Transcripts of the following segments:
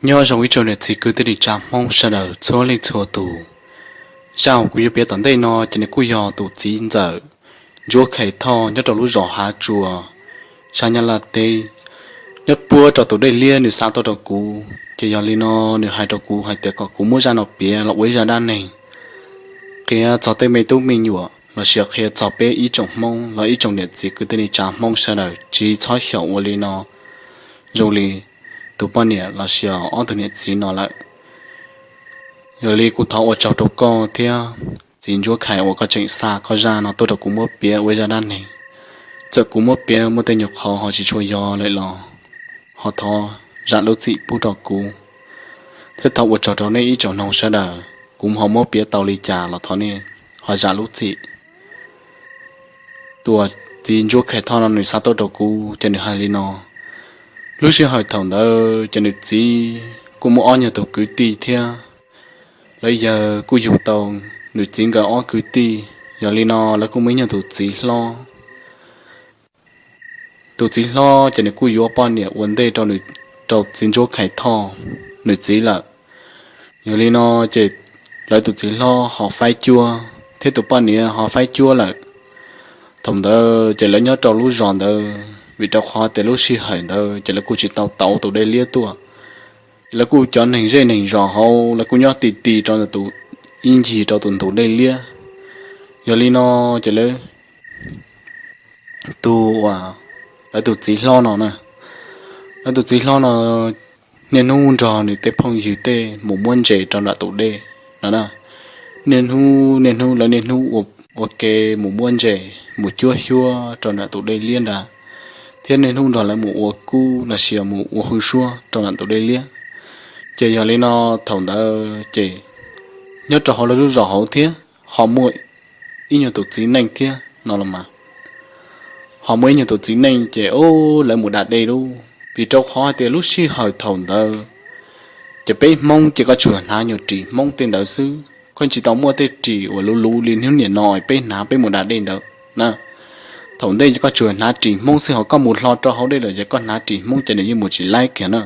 Nyob zoo ib tsoom niam txiv kwv tij neej tsa Hmoob sawv daws txhua leej txhua tus. Zaj uas kuv yuav piav tom ntej no ces nws kuj yog tus txiv ntxawm Ntsuab Khais Thoj nyob rau lub zos Hav Tsuas, sab Nyab Laj teb, nyob puab rau tus dej liab nws xa tuaj rau kuv. Ces yog li no nws hais rau kuv hais tias kom kuv muab zaj no piav los ua ib zaj dab neeg qhia txog tej me tub me nyuam los sis qhia txog peb ib tsoom Hmoob los ib tsoom niam txiv kwv tij neej tsa Hmoob sawv daws tsis txhob xyaum ua li no zoo li tus poj niam los sis ob tug niam txiv no lawm. Yog li kuv thov ua tsaug rau koj thiab txiv Ntsuab Khais uas koj tseem xa koj zaj no tuaj rau kuv muab piav ua ib zaj dab neeg. Txawm kuv muab piav muaj tej nyuag qhov ho tsis tshua yog lawm los ho thov zam lub txim pub rau kuv, thiab thov ua tsaug rau nej ib tsoom noog sawv daws. Kuv ho muab piav tau li cas los thov nej ho zam lub txim. Tus txiv Ntsuab Khais Thoj no nws xa tuaj rau kuv ces nws hais li no: Lub sij hawm thaum ntawd ces nws txiv kuj muaj ob nyuag tus kwv tij thiab. Lawv yawg kuj yug tau nws txiv nkawd ob kwv tij, yog li no lawv kuj muaj ib nyuag tus txiv hlob. Tus txiv hlob ces nws kuj yuav poj niam ua ntej rau nws, rau txiv Ntsuab Khais Thoj nws txiv lawm. Yog li no ces lawv tus txiv hlob ho faib cuab thiab tus poj niam ho faib cuab lawm. Thaum ntawd ces lawv nyob rau lub zos ntawd vim rau qhov tias lub sij hawm ntawd ces lawv kuj tsis tau tau tus dej liab tuaj. Lawv kuj cov neeg zej neeg zos hauv lawv kuj nyob ti ti rau ntawm tus, ib ncig rau tus ntug dej liab. Yog li no ces lawv tus, lawv tus txiv hlob no na, lawv tus txiv hlob no niaj hnub nrog nws tej phooj ywg tej mus muab ntses rau nram tus dej no na. Niaj hnub niaj hnub lawv niaj hnub ua ke mus muab ntses mus cuab xyuab rau nram tus dej liab ntawd, thiab niaj hnub nrog lawv mus ua kub los sis mus ua hwj suab rau nram tus dej liab. Ces yog li no thaum ntawd ces nyob rau hauv lawv lub zos hauv thiab ho muaj ib nyuag tus txiv neej thiab no los mas, ho muaj ib nyuag tus txiv neej ces lawv mus da dej lub, vim rau qhov hais tias lub sij hawm thaum ntawd ces peb Hmoob ces koj tsuas hnav nyuag ris Hmoob tej ntawd xwb, koj tsis tau muaj tej ris uas luv luv li hnub niam no peb hnav peb mus da dej ntawd na. Thaum ntej ces koj tsuas hnav ris Hmoob xwb, ho koj mus hlo rau hauv dej lawm ces koj hnav ris Hmoob ces nws yeej mus tsis laib kiag na.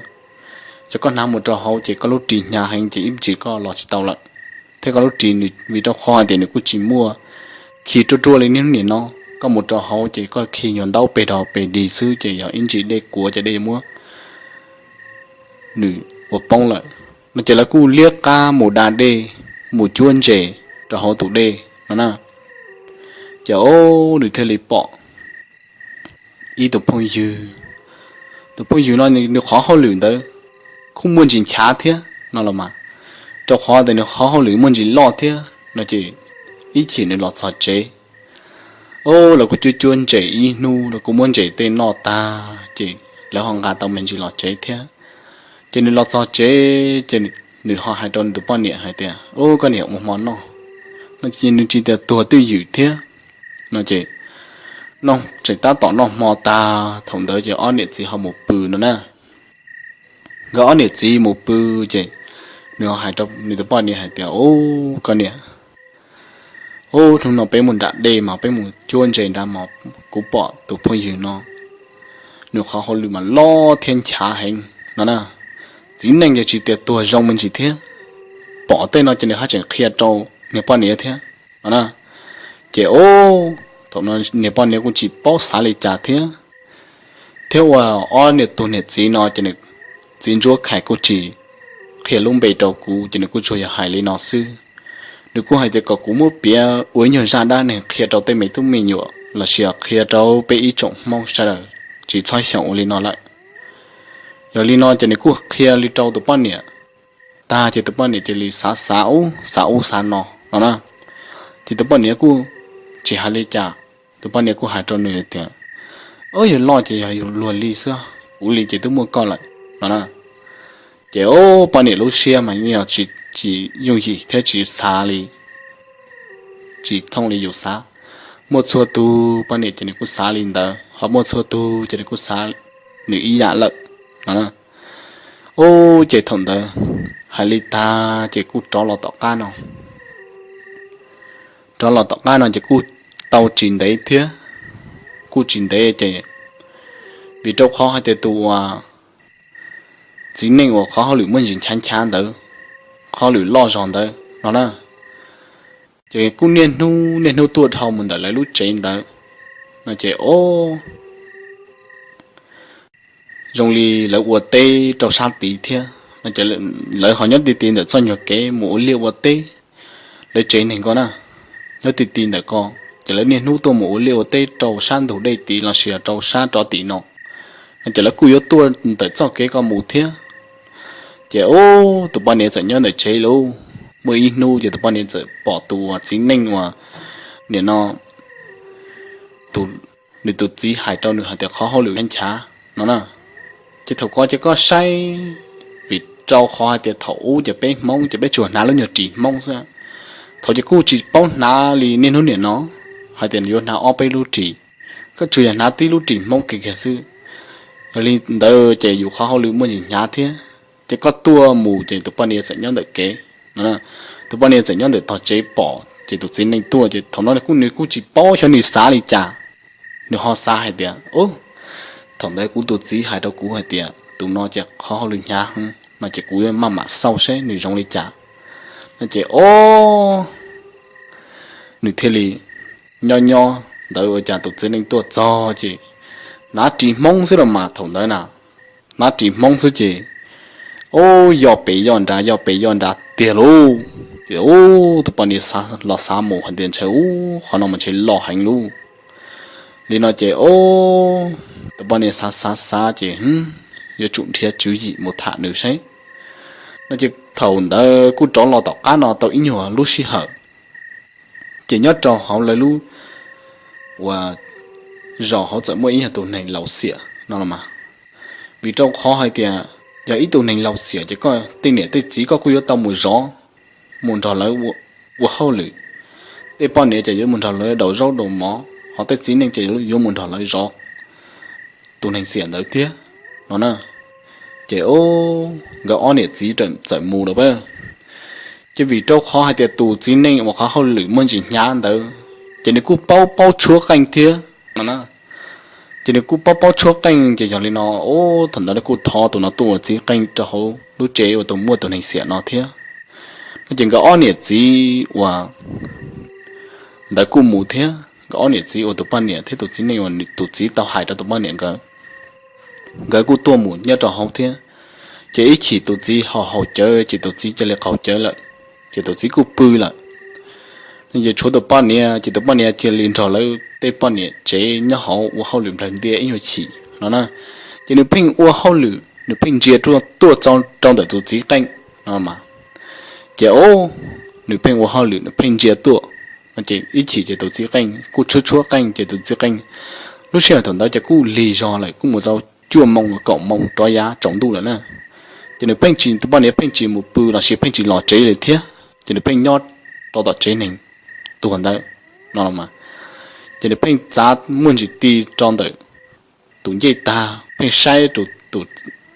Ces koj hnav mus rau hauv ces koj lub ris hnyav heev ces ib ntsis koj los tsis tau lawm. Thiab koj lub ris nws vim rau qhov hais tias nws kuj tsis muaj khi ruaj ruaj li niaj hnub niam no, koj mus rau hauv ces koj khi nyuag ntaub pes dog pes dig xwb ces yog ib ntsis dej kuav ces dej muab nws ua poob lawm. No ces lawv kuj liab qab mus da dej, mus cuab ntses rau hauv tus dej no na. Ces o, nws thiaj li pom ib tus phooj ywg. Tus phooj ywg no nws qhov hauj lwm ntawd kuj muaj ntsis nchav thiab no los mas, rau qhov tias nws qhov hauj lwm muaj ntsis loj thiab no ces ib chim nws los txog tsev, o, lawv kuj cuab cuab ntses ib hnub, lawv kuj muab ntses tej noj tag ces lawv ho nqa tau me ntsis los tsev thiab. Ces nws los txog tsev ces nws ho hais rau nws tus poj niam hais tias, Ub, koj niam, ua hmo noj no ces nws tsis tias tuag twj ywm thiab no ces tseem tab tom noj hmo tag thaum ntawd ces ob niam txiv ho mus pw no na. Nkawd ob niam txiv mus pw ces nws ho hais rau nws tus poj niam hais tias, Ub, koj niam, ub, hnub no peb mus nram dej mas peb mus cuab ntses nrad mas kuv pom tus phooj ywg no, nws qhov hauj lwm mas loj thiab nchav heev no na. Txiv neej ces tsis tias tuag zoo me ntsis thiab. Pom tej no ces nws haj tseem qhia rau niag poj niam thiab no na. Ces o, thaum no niag poj niam kuj tsis paub xav li cas thiab. Thiab ua ob niag tus niam txiv no ces nws, txiv Ntsuab Khais kuj tsis qhia lub npe rau kuv ces nws kuj tsuas yog hais li no xwb. Nws kuj hais tias kom kuv muab piav ua ib nyuag zaj dab neeg qhia rau tej me tub me nyuam los sis qhia rau peb ib tsoom Hmoob sawv daws tsis txhob xyaum ua li no lawm. Yog li no ces nws kuj qhia li rau tus poj niam tag ces tus poj niam cia li xav xav ub xav ub xav no no na. Ces tus poj niam kuj tsis hais li cas, tus poj niam kuj hais rau nws tias, Ub, yog loj ces yog yus luag li xwb, kuv li ces twb muaj koj lawm no na. Ces o, poj niam lub siab mas yeej yog tsis, tsis yooj yim thiab tsis xav li, tsis thooj li yus xav. Muaj txhua tus poj niam ces nws kuj xav li ntawd, ho muaj txhua tus ces nws kuj xav nws ib yam lawm no. Ub, ces thaum ntawd hais li tag ces kuj rov los tom qab no. Rov los tom qab no ces kuj tau tsis ntev thiab, kuj tsis ntev ces vim rau qhov hais tias tus uas txiv neej uas qhov hauj lwm muaj ntsis nchav nchav ntawd, qhov hauj lwm loj zog ntawd no na. Ces kuj niaj hnub niaj hnub tuaj dhau mus ntawm lawv lub tsev ntawd no ces o zoo li lawv ua teb rau sab tid thiab no ces lawv ho nyob ti ti ntawm txoj nyuag kev mus ua liaj ua teb, lawv tsev neeg ko na nyob ti ti ntawm ko, ces lawv niaj hnub tuaj mus ua liaj ua teb rau sab ntug dej tid los sis rau sab rov tim no no ces lawv kuj yuav tuaj ntawm txoj kev ko mus thiab. Ces ub, tus poj niam txawm nyob ntawm tsev lauj, muaj ib hnub ces tus poj niam txawm pom tus uas txiv neej uas nim no tus, nws tus txiv hais rau nws hais tias qhov hauj lwm nchav no na. Ces thaum ko ces koj saib, vim rau qhov hais tias thaum ub ces peb Hmoob ces peb tsuas hnav lub nyuag ris Hmoob xwb. Thaum ces kuj tsis paub hnav li niaj hnub nim no hais tias yuav hnav ob peb lub ris, koj tsuas yog hnav tib lub ris Hmoob kiag kiag xwb. Yog li ntawd ces yus qhov hauj lwm muaj ntsis hnyav thiab. Ces koj tuaj mus ces tus poj niam txawm nyob ntawm kev no, tus poj niam txawm nyob ntawm tog tsev pom ces tus txiv neej tuaj ces thaum no kuj nws kuj tsis paub xyov nws xav li cas, nws ho xav hais tias, thaum ntawd kuv tus txiv hais rau kuv hais tias tus no ces qhov hauj lwm hnyav heev no ces kuv maj mam xauj seb nws zoo li cas no ces o nws thiaj li nyob nyob ntawd ua cas tus txiv neej tuaj txog ces hnav ris Hmoob xwb los mas thaum ntawd na, hnav ris Hmoob xwb ces ub, yoj pes yoj nrad yoj pes yoj nrad tiag lauj. Ces ub, tus poj niam los xav mus hais tias ntshe ub qhov no mas ntshe loj heev lauj. Li no ces ub, tus poj niam xav xav xav ces yuav tsum nrhiav tswv yim mus tham nws seb no ces thaum ntawd kuj rov los tom qab no tau ib nyuag lub sij hawm ces nyob rau hauv lawv lub uas zos hauv txawm muaj ib nyuag tus neeg laus xiam no los mas. Vim rau qhov hais tias yog ib tug neeg laus xiam ces koj tej niam tej txiv koj kuj yuav tau mus zov, mus nrog lawv ua hauj lwm. Tej poj niam ces yuav mus nrog lawv daus zaub daus mov, ho tej txiv neej ces yuav mus nrog lawv zov tus neeg xiam ntawd thiab no na. Ces nkawd ob niam txiv txawm mus lawm pab. Ces vim rau qhov hais tias tus txiv neej uas qhov hauj lwm muaj ntsis hnyav ntawd ces nws kuj paub paub tshuab qeej thiab no na. Ces nws kuj paub paub tshuab qeej ces yog li no, thaum ntawd nws kuj thov tus no tuaj ua txiv qeej rau hauv lub tsev uas tus muaj tus neeg xiam no thiab. No ces nkawd ob niam txiv uas ntawd kuj mus thiab, nkawd ob niam txiv uas tus poj niam thiab tus txiv neej uas tus txiv tau hais rau tus poj niam nkawd, nkawd kuj tuaj mus nyob rau hauv thiab. Ces ib chim tus txiv ho haus cawv ces tus txiv cia li qaug cawv lawm, ces tus txiv kuj pw lawm. Ces tshuav tus poj niam ces tus poj niam cia li nrog lawv tej poj niam tsev nyob hauv ua hauj lwm nplawg ntias ib nyuag chim no na. Ces nws pheej ua hauj lwm, nws pheej ntsia tuaj txog rau ntawm tus txiv qeej no mas. Ces o, nws pheej ua hauj lwm nws pheej ntsia tuaj no ces ib chim ces tus txiv qeej kuj tshuab tshuab qeej ces tus txiv qeej lub sij hawm thaum ntawd ces kuj lig zog lawm, kuj mus tau cuaj moo kaum moo rov yav tsaus ntuj lawm na. Ces nws pheej tsis, tus poj niam pheej tsis mus pw los sis pheej tsis los tsev li thiab, ces nws pheej nyob rau tom tsev neeg tuag ntawd no los mas. Ces nws pheej txav muaj ntsis ti rau ntawm tus ncej tag, pheej saib tus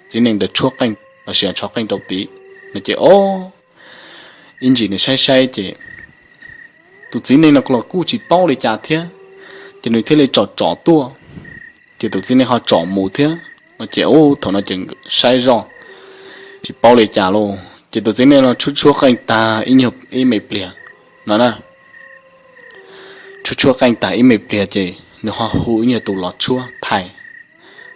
txiv neej ntawd tshuab qeej los sis tshov qeej rau tid no ces o, ib ntsis nws saib saib ces tus txiv neej no los kuj tsis paub li cas thiab, ces nws thiaj li tsom tsom tuaj, ces tus txiv neej ho tsom mus thiab no ces ub, thaum no ces saib zoj tsis paub li cas lauj. Ces tus txiv neej no tshuab tshuab qeej tag ib nyuag ib me pliag no na, tshuab tshuab qeej tag ib me pliag ces nws ho hu ib nyuag tus los tshuab thaiv,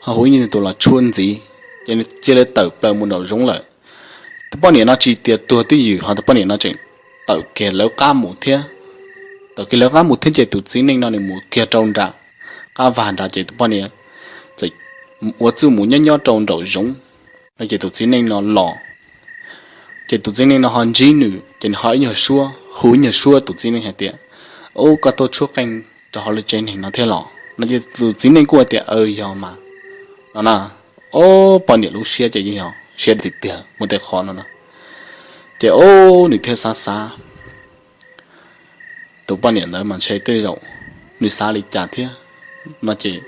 ho hu ib nyuag tus los tshuab ntxiv, ces nws cia li tawm plaws mus nraum zoov lawm. Tus poj niam no tsis tias tuag twj ywm ho tus poj niam no tseem tawm kiag lawv qab mus thiab. Tawm kiag lawv qab mus thiab ces tus txiv neej no nws mus kiag rau nram qab vag nrad ces tus poj niam txawm ua txuj mus nyob nyob rau nraum zoov no ces tus txiv neej no los. Ces tus txiv neej no ho ntsib nws ces nws ho ib nyuag suab, hu ib nyuag suab tus txiv neej hais tias, Ub, koj tuaj tshuab qeej rau hauv lub tsev neeg no thiab los? No ces tus txiv neej kuj hais tias, Aws, yog mas, no na. Ob, poj niam lub siab ces yeej yog siab tiag tiag muaj tej qhov no na. Ces ob, nws thiaj xav xav, tus poj niam ntawd mas ntshe tej zaum nws xav li cas thiab no ces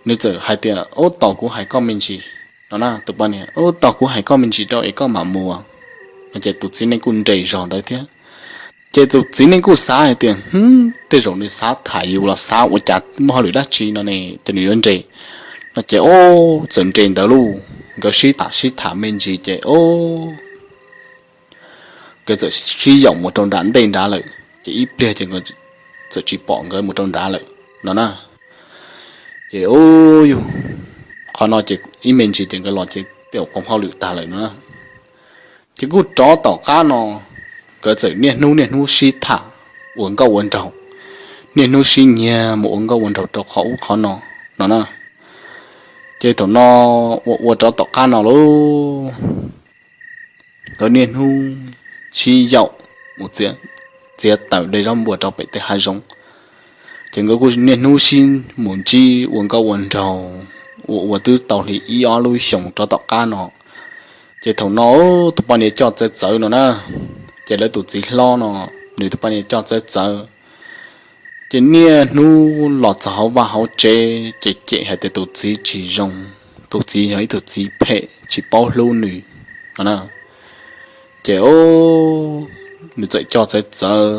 nws txawm hais tias, Ub, tos kuv hais koj me ntsis, no na. Tus poj niam, Ub, tos kuv hais koj me ntsis rau es koj mam mus. No ces tus txiv neej kuj nres zog ntawd thiab. Ces tus txiv neej kuj xav hais tias, Hm, tej zaum nws xav tham yus los xav ua cas, muaj hauj lwm dab tsi no ne, ces nws yuav nres. No ces ob, txawm nres ntawd lauj. nkawd sib tham sib tham me ntsis ces o, nkawd txawm sib yaum mus rau nram ntej nrad lawm, ces ib pliag ces nkawd txawm tsis pom nkawd mus rau nrad lawm no na. Ces o, yog qhov no ces ib me ntsis ces nkawd los ces tej zaum qoos hauj lwm tag lawm no na. Ces kuj rov tom qab no, nkawd txawm niaj hnub niaj hnub sib tham ua nkauj ua nraug, niaj hnub sib nyiag mus ua nkauj ua nraug rau qhov ub qhov no no na. Ces thaum no ua ua rov tom qab no lauj, nkawd niaj hnub sib yaum mus txiav taws de zaub npua rau pem tej hav zoov. Ces nkawd kuj niaj hnub sib mus ntsib ua nkauj ua nraug, ua ua twb tau li ib ob lub xyoos rov tom qab no. Ces thaum no tus poj niam coj txawv txawv no na, ces lawv tus txiv hlob no, nws tus poj niam coj txawv txawv, ces niaj hnub los txog hauv vaj hauv tsev ces cem hais tias tus txiv tsis zoo, tus txiv yog ib tug txiv phem tsis paub hlub nws no na. Ces o, nws txawm coj txawv txawv,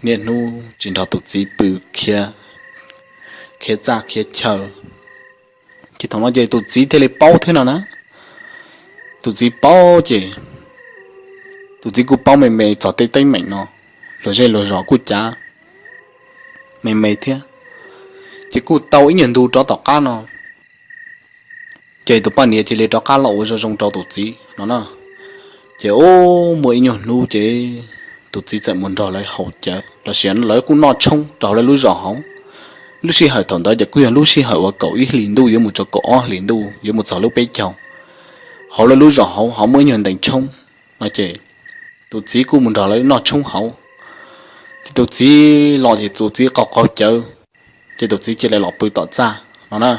niaj hnub tsis nrog tus txiv pw, khiav, khiav txaj khiav chaw. Ces thaum no ces tus txiv thiaj li paub thiab no na. Tus txiv paub ces tus txiv kuj paub me me txog tej teeb meem no, luag zej luag zos kuj cav me me thiab. Ces kuj tau ib nyuag ntu rov tom qab no, ces tus poj niam cia li rov qab los ua zoo zoo rau tus txiv no na. Ces o, muaj ib nyuag hnub ces tus txiv txawm mus nrog lawv haus cawv los sis lawv kuj noj tshoob rau hauv lawv lub zos hauv. Lub sij hawm thaum ntawd ces kuj yog lub sij hawm uas kaum ib hlis ntuj yuav mus rau kaum ob hlis ntuj yuav mus txog lub peb caug. Hauv lawv lub zos hauv ho muaj ib nyuag ntees tshoob no ces tus txiv kuj mus nrog lawv noj tshoob hauv. Ces tus txiv los ces tus txiv qaug qaug cawv, ces tus txiv cia li los pw tom txaj no na.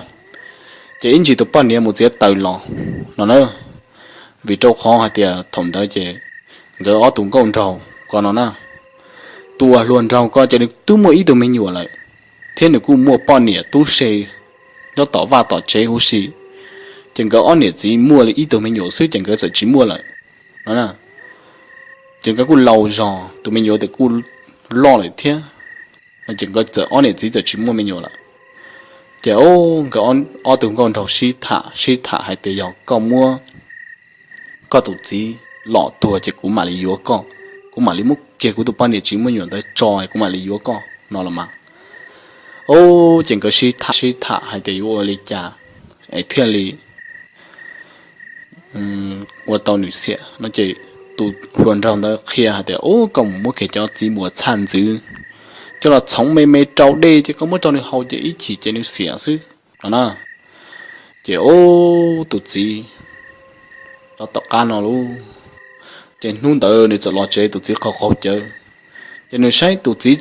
Ces ib ntsis tus poj niam mus txiav taws los no na, vim rau qhov hais tias thaum ntawd ces nkawd ob tug nkauj nraug ko no na, tus uas hluas nraug ko ces nws twb muaj ib tug me nyuam lawm, thiab nws kuj muaj poj niam tub se nyob tom vaj tom tsev huv si. Ces nkawd ob niam txiv muaj li ib tug me nyuam xwb ces nkawd txawm tsis muaj lawm no na. Ces nkawd kuj laus zog, tus me nyuam ces kuj loj lawm thiab no, ces nkawd txawm ob niam txiv txawm tsis muaj me nyuam lawm. Ces o, nkawd ob tug nkauj nraug sib tham sib tham hais tias yog koj muab koj tus txiv lom tuag ces kuv mam li yuav koj, kuv mam li muab kiag kuv tus poj niam tsis muaj me nyuam ntawd tso kuv mam li yuav koj no los mas. O, ces nkawd sib tham sib tham hais tias yuav ua li cas es thiaj li ua tau nws xiam no ces tus hluas nraug ntawd qhia hais tias, Ub, koj mus muab kiag cov txiv muas txhaj ntxwv coj los txhoov me me rau dej ces koj muab rau nws haus ces ib chim ces nws xiam xwb no na. Ces ub, tus txiv rov tom qab no lauj, ces hnub ntawd nws txawm los tsev, tus txiv qaug qaug cawv, ces nws saib tus txiv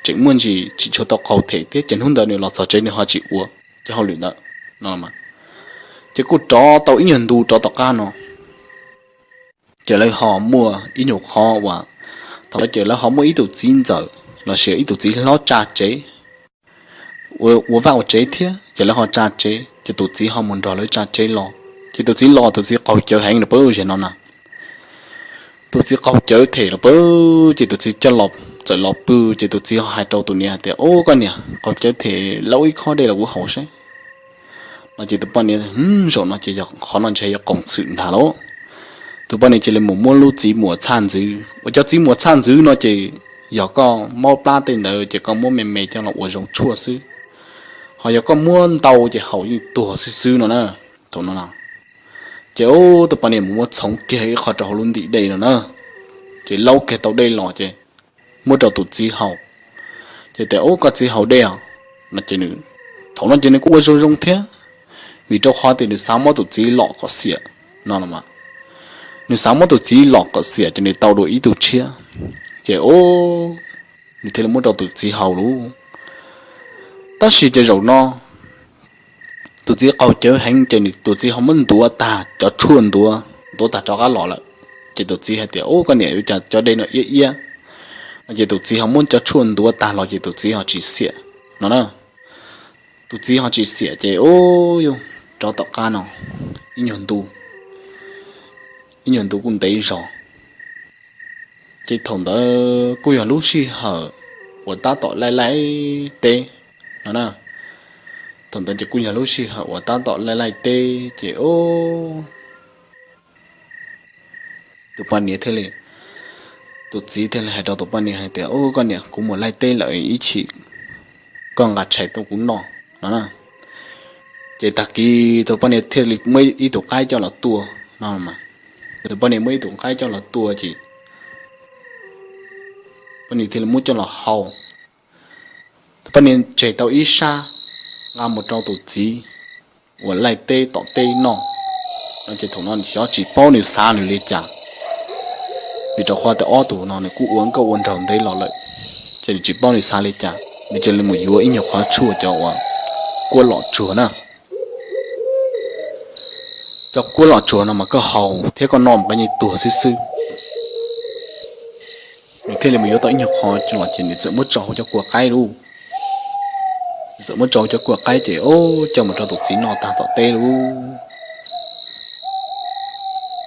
tseem muaj ntsis tsis tshua tau qaug them thiab, ces hnub ntawd nws los txog tsev nws ho tsis ua cov hauj lwm ntawd no. Ces kuj rov tau ib nyuag ntu rov tom qab no, ces lawv ho muaj ib nyuag qhov uas, thaum ntawd ces lawv ho muaj ib tug txiv ntxawm los sis ib tug txiv hlob tsa tsev, ua vaj ua tsev thiab, ces lawv ho tsa tsev, ces tus txiv ho mus nrog lawv tsa tsev los, ces tus txiv los tus txiv qaug cawv heev los pab zem no na. Tus txiv qaug cawv them los pab, ces tus txiv coj los, txawm los pw, ces tus txiv ho hais rau tus niam hais tias, Ub, koj niam, qaug cawv them, laub ib khob dej los kuv haus saib no. Ces tus poj niam, Zaum no ces yog qhov no ntshe yog qoom xwm ntag lauj. Tus poj niam cia li mus muab lub txiv muas txhaj ntxwv, uas cov txiv muas txhaj ntxwv no ces yog koj mob plab tej ntawd ces koj muab me me coj los ua zoo tshuaj xwb, ho yog koj muab ntau ces haus yeej tuag xwb xwb no na. Thaum no, ces ub, tus poj niam mus muab txhoov kiag ib qho rau hauv lub ntim dej no na, ces laub kiag tau dej los ces muab rau tus txiv haus. Ces tias, Ub, koj txiv haus dej os no. Ces thaum no ces nws kuj ua zoo zoo thiab, vim rau qhov tias nws xav muab tus txiv lom kom xiam no los mas. Nws xav muab tus txiv lom kom xiam ces nws tau dua ib tug tshiab, ces ub, nws thiaj li muab rau tus txiv haus lauj. Tab sis ces zaum no tus txiv qaug cawv heev ces tus txiv ho muab ntuav tag cov tshuaj ntuav, ntuav tag rov qab los lawm. Ces tus txiv hais tias, Ub, koj niam, ua cas cov dej no iab iab no. Ces tus txiv ho muab cov tshuaj ntuav tag los ces tus txiv ho tsis xiam no na. Tus txiv ho tsis xiam ces ub, rov tom qab no ib nyuag ntu, ib nyuag ntu kuj ntev zog. Ces thaum ntawd kuj yog lub sij hawm uas tab tom laij laij teb no na. Thaum ntawd ces kuj yog lub sij hawm uas tab tom laij laij teb ces ub, tus poj niam thiaj li, tus txiv thiaj li hais rau tus poj niam hais tias, Ub, koj niam, kuv mus laij teb lawm, ib chim koj nqa tshais tuaj kuv noj no na. Ces tag kis tus poj niam thiaj li muab ib tug qaib coj los tua no. Tus poj niam muab ib tug qaib coj los tua ces poj niam thiaj li muab coj los hau. Tus poj niam tseg tau ib sab nqa mus rau tus txiv uas laij teb tom teb noj no ces thaum no nws xyov tsis paub nws xav nws li cas, vim rau qhov tias ob tug no nws kuj ua nkauj ua nraug ntev los lawm, ces nws tsis paub nws xav li cas, nws cia li mus yuav ib nyuag qhov tshuaj cov uas kuab lom tsuag na. Cov kuab lom tsuag no mas koj haus thiab koj noj mas koj yeej tuag xwb xwb. Nws thiaj li mus yuav tau ib nyuag qho los ces nws txawm muab tso hauv cov kua qaib lauj. Nws txawm muab tso hauv cov kua qaib ces ub, coj mus rau tus txiv noj tag tom teb lauj.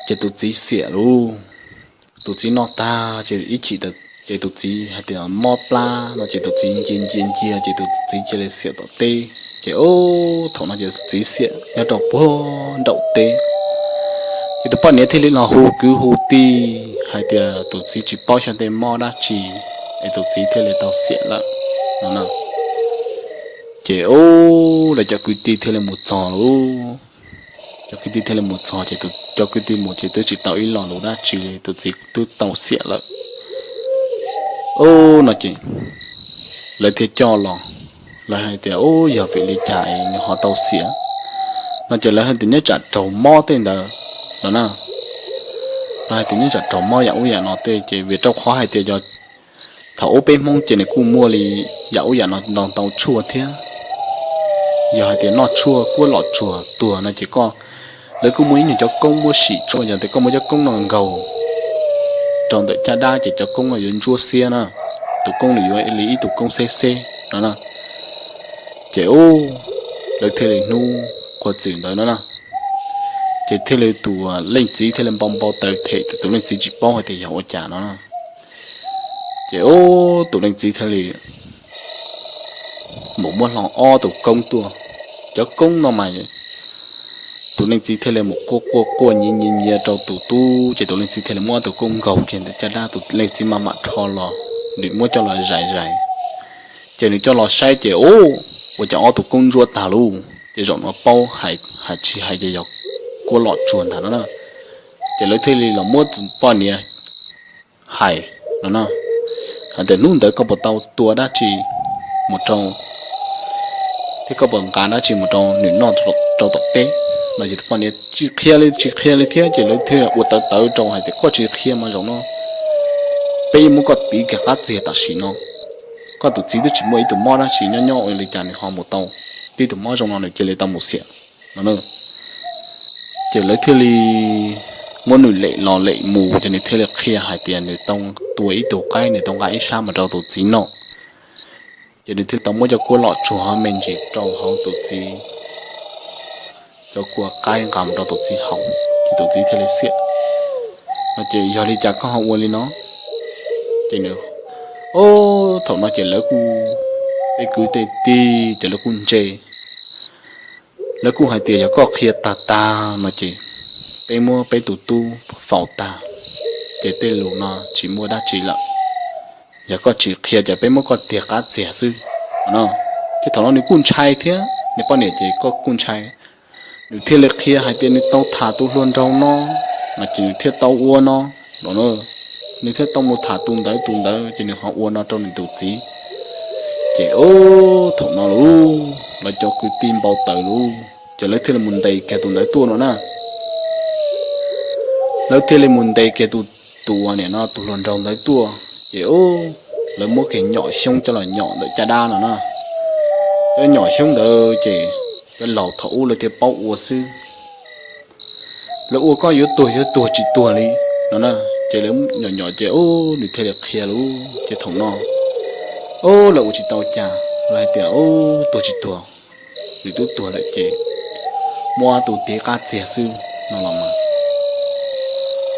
Ces tus txiv xiam lauj. Tus txiv noj tag ces ib chim, ces tus txiv hais tias mob plab no ces tus txiv ncia ncia ncia ces tus txiv cia li xiam tom teb. Ces ub, thaum no ces tus txiv xiam nyob rau puag nraum teb. Ces tus poj niam thiaj li los hu kwv hu tij hais tias tus txiv tsis paub xyov tej mob dab tsi es tus txiv thiaj li tau xiam lawm no na. Ces ub, lawv cov kwv tij thiaj li mus txog lauj. Cov kwv tij thiaj li mus txog ces cov kwv tij mus ces twb tsis tau ib lo lus dab tsi li, tus txiv twb tau xiam lawm. Ub, no ces lawv thiaj coj los, lawv hais tias, Ub, yog vim li cas es nws ho tau xiam? No ces lawv hais tias nyob tsam raug mob tej ntawd no na. Lawv hais tias nyob tsam raug mob yam ub yam no tej ces vim rau qhov hais tias yog thaum ub peb Hmoob ces nws kuj muaj li yam ub yam no ntau ntau tshuaj thiab. Yog hais tias noj tshuaj kuab lom tsuag tuag no ces koj, lawv kuj muaj ib nyuag cov koob muab sim tshuaj, yog tias koj muab cov koob no nkaug rau ntawm caj dab ces cov koob no yuav ntsuab xiab na, tus koob nws yuav li ib tug koob xeb xeb no na. Ces ub, lawv thiaj li hnub qhua txwm ntawd no na, ces thiaj li tus leej txiv thiaj li npau npau taws them tias tus leej txiv tsis paub hais tias yog ua cas no. Ces ub, tus leej txiv thiaj li mus muab hlo ob tug koob tuaj. Cov koob no mas tus leej txiv thiaj li mus quaj quaj quaj nyiav nyiav nyiav rau tus tub, ces tus leej txiv thiaj li muab ob tug koob nkaug kiag ntawm caj dab, tus leej txiv maj mam rho los, nws muab coj los zais zais. Ces nws coj los saib ces ub, ua cas ob tug koob ntsuab tag lauj, ces zaum no paub hais tsis hais ces yog kuab lom tsuag ntag no na. Ces lawv thiaj li los muab tus poj niam hais no na, hais tias hnub ntawd koj puas tau tua dab tsi mus rau, thiab koj puas nqa dab tsi mus rau nws noj rau tom teb no. Ces tus poj niam tsis qhia li tsis qhia li thiab ces lawv thiaj ua tawv tawv rau hais tias koj tsis qhia mas zaum no peb muab koj tiv kiag qab txiag tam sim no. Koj tus txiv twb tsis muaj ib tug mob dab tsi, nyob nyob ua li cas nws ho mus tau tib tug mob zoo no nws cia li tau mus xiam no. Ces lawv thiaj li muab nws lem los lem mus ces nws thiaj li qhia hais tias nws tau tua ib tug qaib, nws tau nqa ib sab mus rau tus txiv noj. Ces nws thiaj li tau muab cov kuab lom tsuag me ntsis rau hauv tus txiv, cov kua qaib nqa mus rau tus txiv haus ces tus txiv thiaj li xiam no. Ces yog li cas koj ho ua li no? Ces nws, o, thaum no ces lawv kuj, tej kwv tej tij ces lawv kuj ntse, lawv kuj hais tias yog koj qhia tag tag no ces peb muab peb tus tub faus tag, ces tej lus no tsis muaj dab tsi lawm. Yog koj tsis qhia ces peb muab koj tiag qab txiag xwb no. Ces thaum no nws kuj ntshai thiab, nws poj niam ces kuj ntshai. Nws thiaj li qhia hais tias nws tau tham tus hluas nraug no, no ces nws thiaj tau ua no, no, nws thiaj tau mus tham tus ntawd tus ntawd ces nws ho ua no rau nws tus txiv. Ces o, thaum no lauj, lawv cov kwv tij npau taws lauj, ces lawv thiaj li mus ntes kiag tus ntawd tuaj no na. Lawv thiaj li mus ntes kiag tus, tus uas nim no tus hluas nraug ntawd tuaj ces o, lawv muab kiag nyom xyoob coj los nyom ntawm caj dab no na. Cov nyom xyoob ntawd ces cov laus thaum ub lawv thiaj paub ua xwb. Lawv ua koj yuav tuag yuav tuag tsis tuag li no na. Ces lawv nyom nyom ces o, nws thiaj li qhia lauj. Ces thaum no, o, lawv ua tsis tau cas, lawv hais tias o, tuag tsis tuag, nws twb tuag lawm ces muab tus tiv qab txiag xwb no los mas.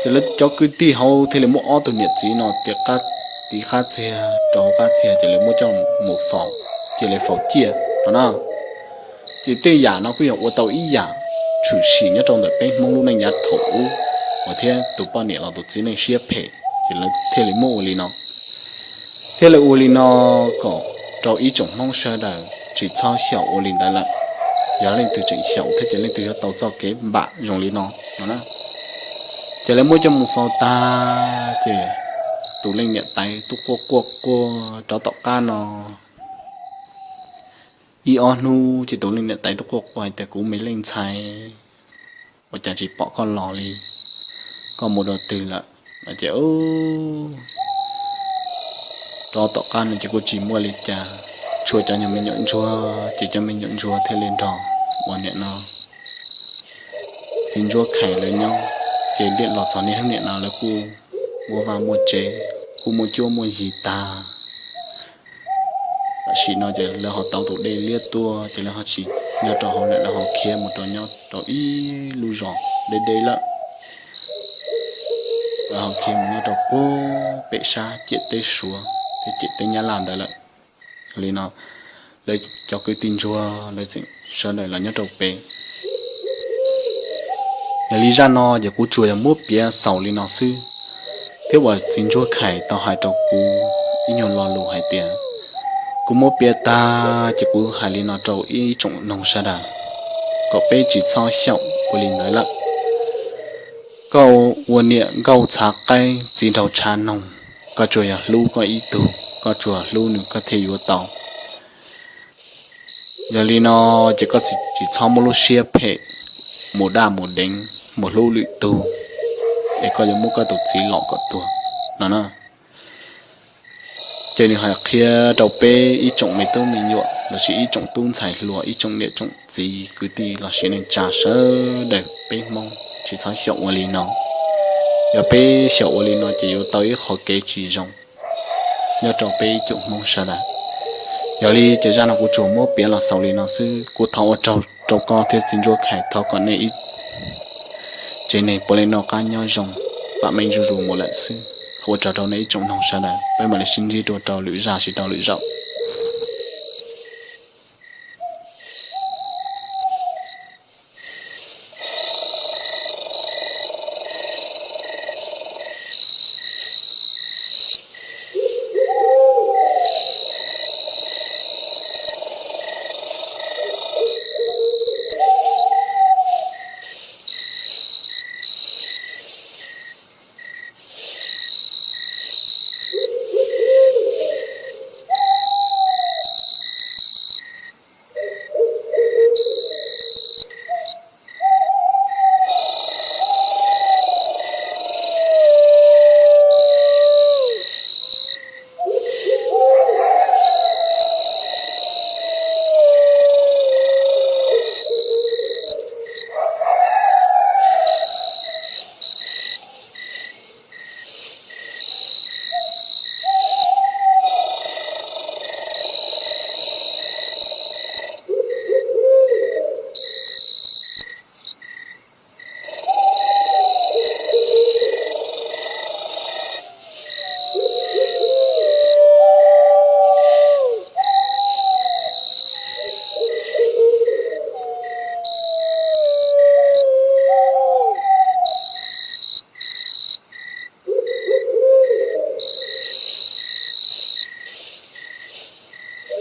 Ces lawv cov kwv tij hauv thiaj li muab ob tug niam txiv no tiv qab, tiv qab txiag rau hauv qab txiag ces lawv muab coj mus faus, cia li faus ciaj no na. Ces tej yam no kuj yog ua tau ib yam tshwm sim nyob rau ntawm peb Hmoob lub neej yav thaum ub uas thiab tus poj niam los tus txiv neej siab phem, ces lawv thiaj li muab ua li no, thiaj li ua li no kom rau ib tsoom Hmoob sawv daws tsis txhob xyaum ua li ntawd lawm. Yog leej twg tseem xyaum thiab ces leej twg yuav tau txoj kev npam zoo li no no na. Ces lawv muab coj mus faus tag ces tus leej niam tais twb quaj quaj quaj rov tom qab no ib ob hnub ces tus leej niam tais twb quaj quaj hais tias, Kuv me leej ntxhais, ua cas tsis pom koj los li? Koj mus rau twg lawm? Ces rov tom qab no ces kuj tsis muaj li cas, tshuav cov me nyuam ntsuag, ces cov me nyuam ntsuag thiaj li nrog ua niam no txiv ntsuab khais lawv nyob. Ces los txog niaj hnub niam no lawv kuj muaj vaj muaj tsev, kuj muaj cuab muaj yig tag. Tam sim no ces lawv ho tau tus dej liab tuaj ces lawv ho tsis nyob rau hauv lawm, lawv ho khiav mus rau nyob rau ib lub zos deb deb lawm. Lawv ho khiav mus nyob rau puag pem sab ciam teb Suav thiab ciam teb Nyab Laj ntawd lawm. Yog li no lawv cov kwv tij ntsuag lawv tseem sawv daws los nyob rau pem. Yog li zaj no ces kuv tsuas yog muab piav xaus li no xwb, thiab uas txiv ntsuab khais tau hais rau kuv ib nyuag lo lus hais tias, kuv muab piav tag ces kuv hais li no rau ib tsoom noog sawv daws kom peb tsis txhob xyaum ua li ntawd lawm. Koj ua niam nkauj txhav qaib txiv nraug tshav noog, koj tsuas yog hlub koj ib tug, koj tsuas hlub nws koj thiaj yuav tau. Yog li no ces koj tsis txhob muab lub siab phem mus daj mus deev mus hlub lwm tug, es koj yuav muab koj tus txiv lom kom tuag no na. Ces nws hais qhia rau peb ib tsoom me tub me nyuam lossis ib tsoom tub ntxhais hluas, ib tsoom niam tsoom txiv, kwv tij lossis neej tsa sawv daws peb Hmoob tsis txhob xyaum ua li no. Yog peb xyaum ua li no ces yuav tau ib qho kev tsis zoo nyob rau peb ib tsoom Hmoob sawv daws. Yog li ces zaj no kuv tsuas muab piav los xaus li no xwb, kuv thov ua tsaug rau koj thiab txiv ntsuab khais, thov kom nej ib tsev neeg puav leej noj qab nyob zoo, vam meej zuj zus mus lawm xwb. Ua tsaug rau nej ib tsoom noog sawv daws, peb mam li sib ntsib dua rau lwm zaj tsis rau lwm zaus.